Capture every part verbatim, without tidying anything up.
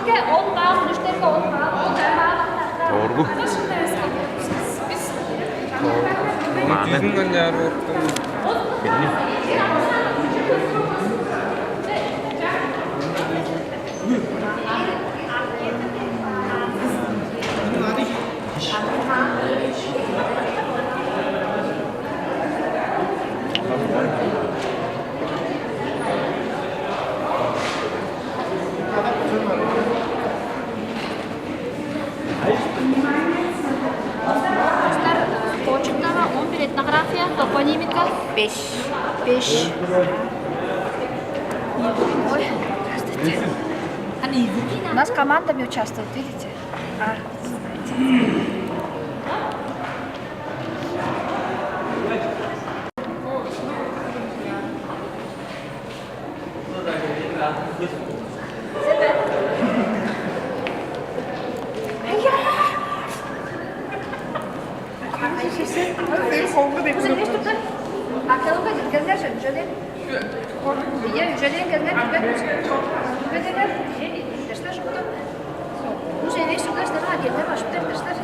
Ол баам, дүштерге ол баам, ол баам. Дооргу. Маамен. Дизин ынчаар оттум. Почтага он бир этнография, топонимика. Беш. Беш. Ой, здравствуйте. У нас командами участвуют, видите? А, знаете. Акылыңга келгеннер шынча. Ийе, үжелээн келген, билбедиңер. Билбедиңер. Дээштер шупту. Үжелээн шупту, дээштер, а, келген башып дээштер.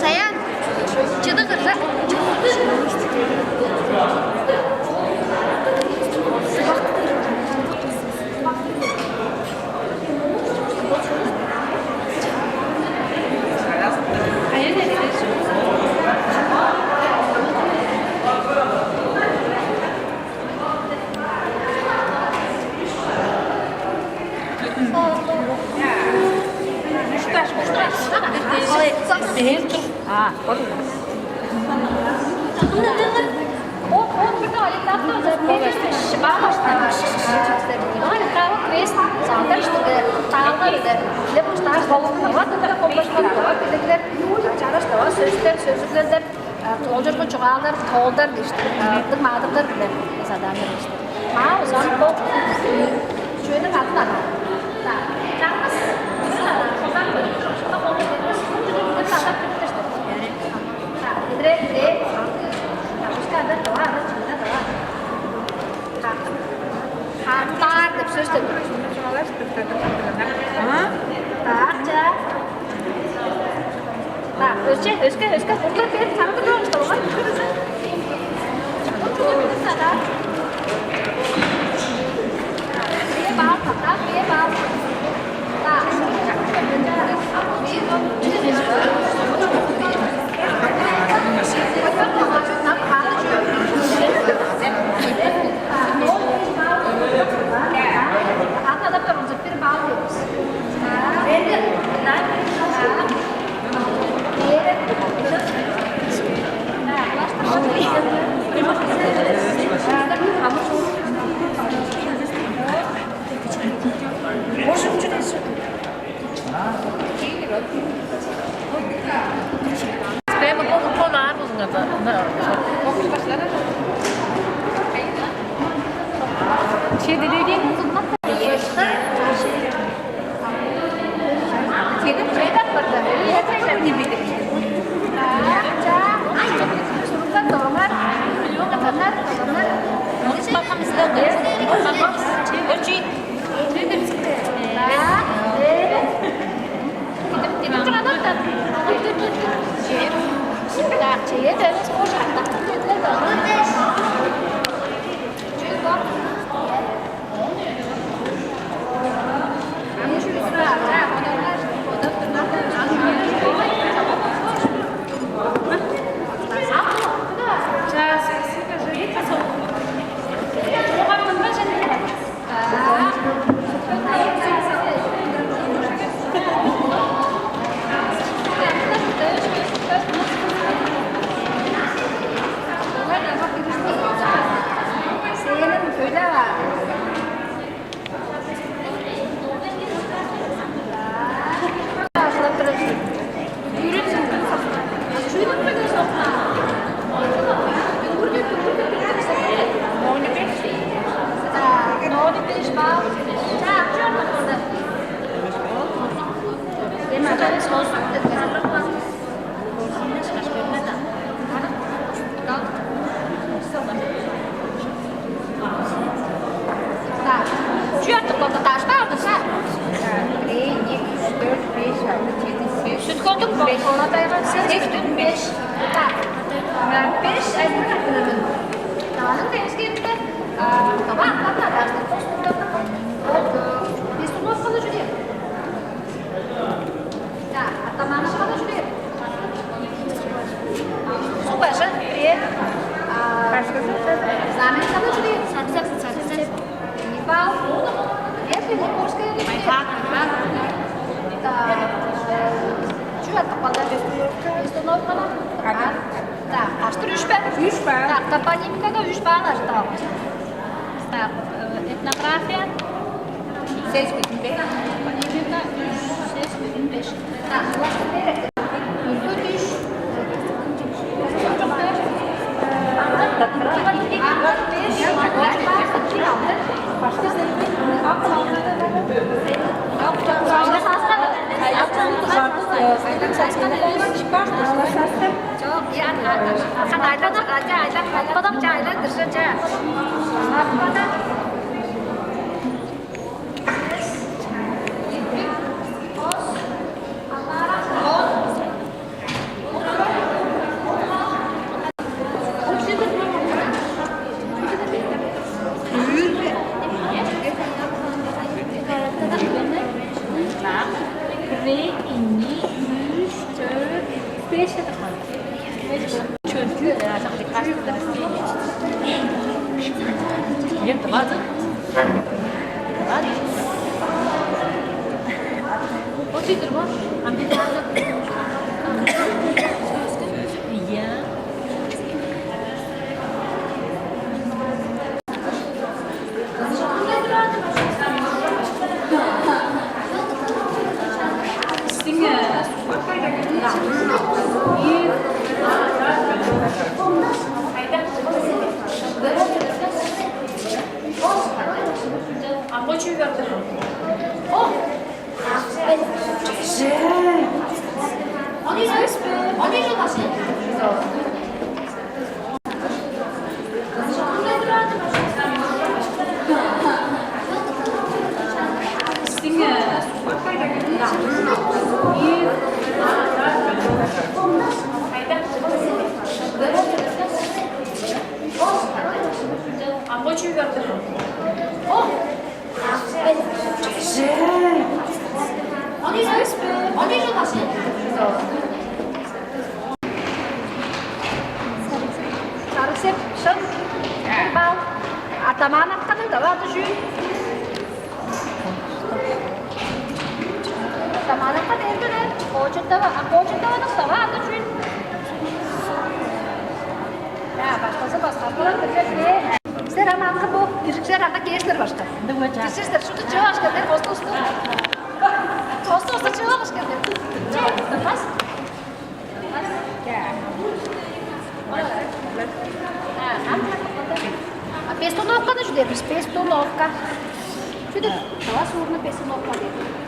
Саян, чыдык ырза. Чараш тава сөстер, сөзүглелдер, тоолчоргу чугаалдар, тоолдар дээштир, ындыг маадырлар биле садааннар дээштир. Маа узан бо чүвениң адын ана. Чаңгыс. Узан бо. Шуга холду бербес. Шуга холду бербес. Адап кириптер. Идре, идре. Башка адап дава, адап чыгына дава. Хартаар деп сөс деп. А? Так, ча. Так, өсче, өске, өске. Буртар бер, саңдыр, оңушталган. Бие баар, так, бие баар. Так. Атын адап тургузуп, бир баар бериңер. Прямо по, по наружу надо. Чедиреген. Бек, он атайга сес бүтүн беш. Так. Беш айдын кыргынын. Даваның демискеринде, а, баба аңкатын адаарыстыр, постуктан. Ол, э, Бестуновканы чүдээр. Так, Атамановканы чүдээр. Субажа, бре. А, Знаменканы чүдээр. Сарсап, сарсап. Ипал. Если Лукошка или нет. Так, э, чү аттып калды? Бестуновканы. Ага. Так, каштыр үш бе? Үш бе? Так, топонимикага үш балл ажыдып алган. Так, э, этнография. Сес бүтүн беш. Топонимика үш, сес бүтүн беш. Так, улаштыр берет. Үш. Бир, ийи, үш, дөрт, беш. Чөнчү, э, ачак диккаш. Ем тывады. Тывады. Очи турбу? Амбитазы. Ийе. Сарыг-Сеп, шын. Бир балл. Атамановканың дава ады чүү? Атамановка дээрге, Кочуртова, а Кочуртованың дава ады чүү? Я, башкызы, башкызы. Силер ам аңгы бо киржикчилер аңаа кээштер башка. Киржикчилер, шупту чыып алышкан, бер, осту-осту. Осту-осту чыып алышкан, бер. Че, бас. А Бестуновканы чү дээрбис? Бестуновка. Чү деп? Давай суурну Бестуновка деп.